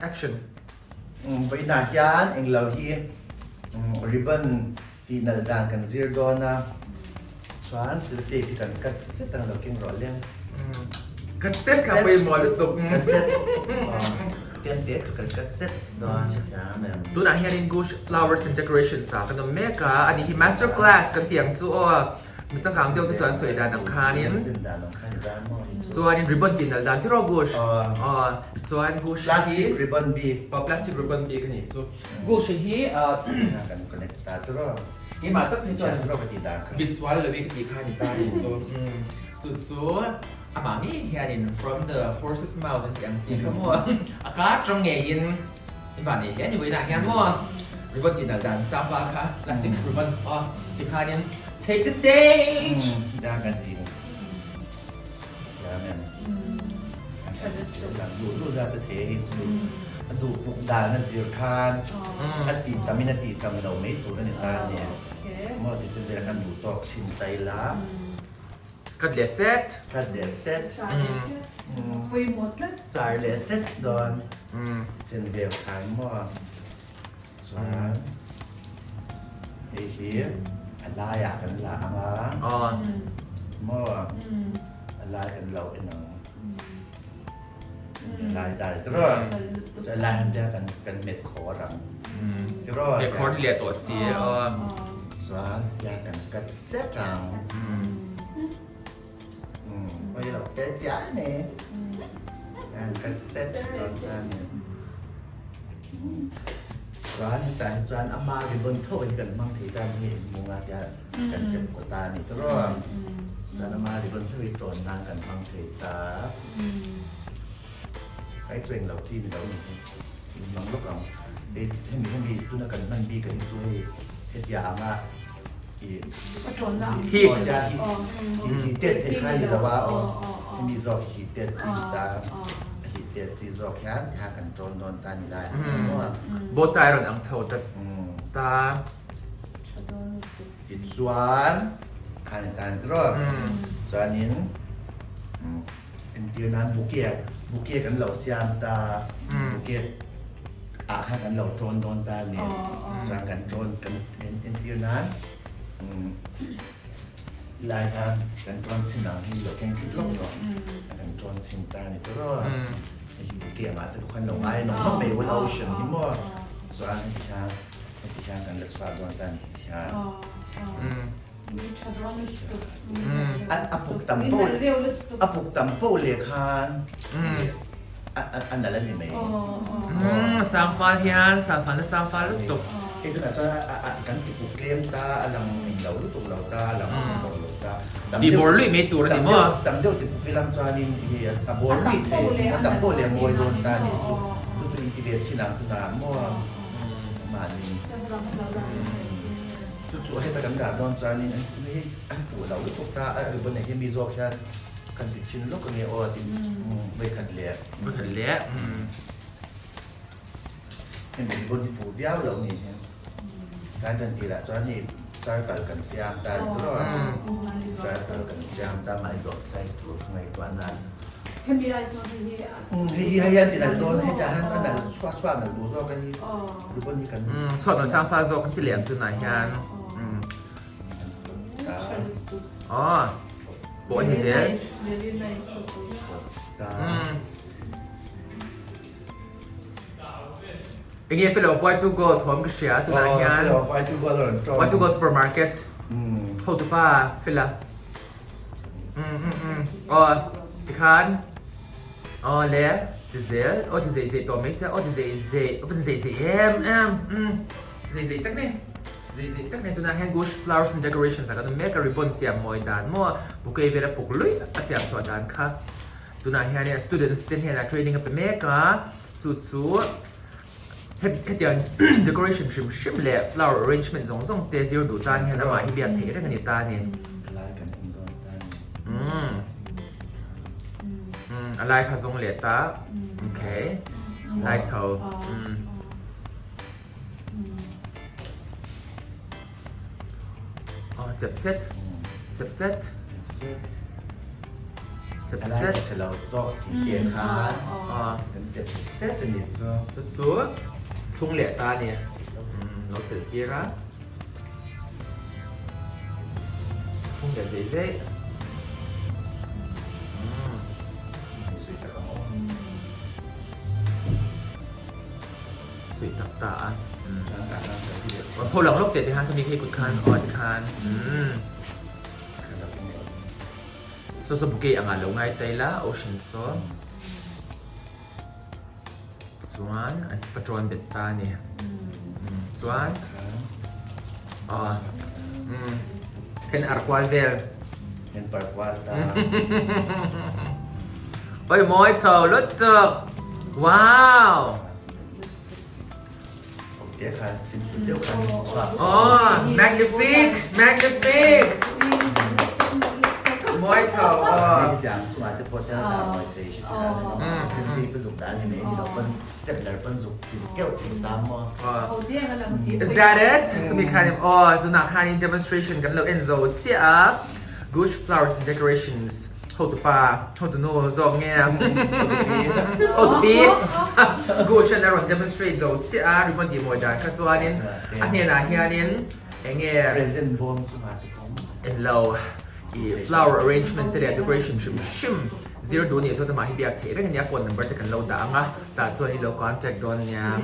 Action. Vawiinah hian englo hi ribbon tih nalh dan kan zir dawn a, chuan siltape hi kan cut set ang lo keng rawh leng. Cut set kha pawimawh lutuk. Cut set. Tiang te kha kan cut set dawn hrethiam em. Tunah hianin Gush Flowers and Decorations ah kan awm mek a, ani hi master class kan tih ang chu aw. Mi changkang deuh te chuan sawi dan ang khanin chuanin ribbon tih nalh dan tiraw Gush aw chuan Gush hi plastic ribbon bik aw plastic ribbon bik a nih chu Gush hi kan connect ta tiraw keimah tak phei chuan vit sual lo i ka tih kha a ni ta nih chu chu chu amah ngei hianin from the horse's mouth an tih ang chi kha maw a kar tawng ngeiin in van nei hle a ni vawiinah hian maw ribbon tih nalh dan sangva kha plastic ribbon aw tikhanin take the stage dan kan ti amen duh duh zat a thei hi chu a duh puk dan a zir khan a tih tam in a tih tam lo mai tur a ni ta nia maw ti chu vel khan duh tawk chhin ta ila Cut leh set. Cut leh set. Char leh set. Pawimawh tlat. Char leh set dawn. Chen vel khan maw. Chuan hei hi a laiah kan la ang a. Maw a lai kan lo en ang. Lai dai tiraw. Chuan lai han tia kan kan met khawr ang. Tiraw. Met khawr ni leh tawh si. Chuan tia kan cut set ang. Oi lo fel chiah a ni. Kan cut set dawn ta ni. Chuan hetah hi chuan ama ribbon tho hi kan hmang thei ta ni munga tia kan chep kaw ta a ni tiraw. Chuan ama ribbon tho hi tawn nan kan hmang thei ta. Kai chu englo chi ni lo ni hi in hmang lawk ang. Hei hemi hemi tuna kan hman bik ah hi chu hei hetia anga i hi hi tet thei kha ni lo a aw hemi zawk hi tet chi ni ta a hi tet chi zawk hian kha kan tawn dawn ta ni lai maw. Bow tie rawn ang chho ta ta. Tichuan kha ni ta ni tiraw chuanin Entir nan bouquet, bouquet kan lo siam ta, bouquet ah khan kan lo tawn dawn ta a ni. Chuan kan tawn kan entir nan lai khan kan tawn chhin ang hi lo keng thut lawk rawh. Kan tawn chhin ta a ni tawh rawh. Hei hi bouquet angah te pawh khan lo ngai nawk nawk mai ula ocean hi maw. Chuan heti hian heti hian kan la chhuah dawn ta a ni heti hian. A puk tam poh a puk tam poh leh khan a nalh a ni mai. Sangfal hian sangfal na sangfal lutuk. Hei tunah chuan kan ti puk tlem ta a lang lo lutuk lo ta a lang lo lo ta. Ti bawr luih mai tur a ni maw? Tam deuh ti puk ilang chuanin hi a bawr luih thei a tam poh leh a mawi dawn ta a nih chu. Chu chu in ti ve chin ang tunah maw mahni. Chu chu heta kan dah dawn chuanin hei an fuh lo lutuk ta a ribbon ah hian mi zawk hian kan ti chhin lawk ange aw tih vawikhat leh. Vawikhat leh. Hemi ribbon hi fuh viau lo ni hian kan tan tirah chuan hei circle kan siam ta ni tawh a, circle kan siam ta mahni dawt size tur kha ngaihtuah nan. Hemi ai chuan hei hi a. Hei hi hei hian ti nalh dawn hetah hian a nalh chhuak chhuak nalh duh zawk a hi. Ribbon hi kan. Chhuak nalh sang fal zawk kan ti leh ang tunah hian. Aw pawh a ni zel. Enge fellow of Y2 Gold thawm ka hria tunah hian. Y2 Gold a rawn tawng. Y2 Gold supermarket. Hotupa fela. Aw tikhan aw le ti zel aw ti zei zei tawh mai sia aw ti zei zei aw ti zei zei em em zei zei tak ni zei zei tak ni tunah hian Gush Flowers and Decorations ah kan awm mek a ribbon siam mawi dan maw bouquet vel a puk luih a siam chhuah dan kha tunah hian students te hnenah training a pe mek a chu chu Hetiang decoration hrim hrim leh flower arrangement zawng zawng te zir duh tan hian amah hi biak theih reng a ni ta a ni. A lai kha zawng leh ta. Okay. Lai chho. Oh, chep set. Chep set. Chep set. Chhe lo tawk si te khan. Chep set a nih chu. Chu chu thlung leh ta a ni. Lo chelh tir a. Thlung leh zei zei. Suih tak ang aw. Suih tak ta a. Pho lang lawk teh tikhan khami khi kut khan aw tikhan. Saw saw bouquet anga lo ngai ta ila ocean saw chuan an fa tawn bet ta a ni chuan aw then ar kual vel then par kual ta oi mawi chho lut tuk wow Oh, magnifique, magnifique. Mawi chho. Is that it? Kami khan oh, tunah khan in demonstration kan lo en zo chiah a. Gush flowers and decorations. Hotupa, hotunu zawk nge hotupi Gush-an a rawn demonstrate zo chiah a, ribbon tih mawi dan kha chuanin a hnenah hianin eng nge Present bawm chungah te pawh englo i flower arrangement te leh decoration hrim hrim zir duh nih chuan amah hi biak theih reng a nia, phone number te kan lo dah ang a, tah chuan i lo contact dawn nia.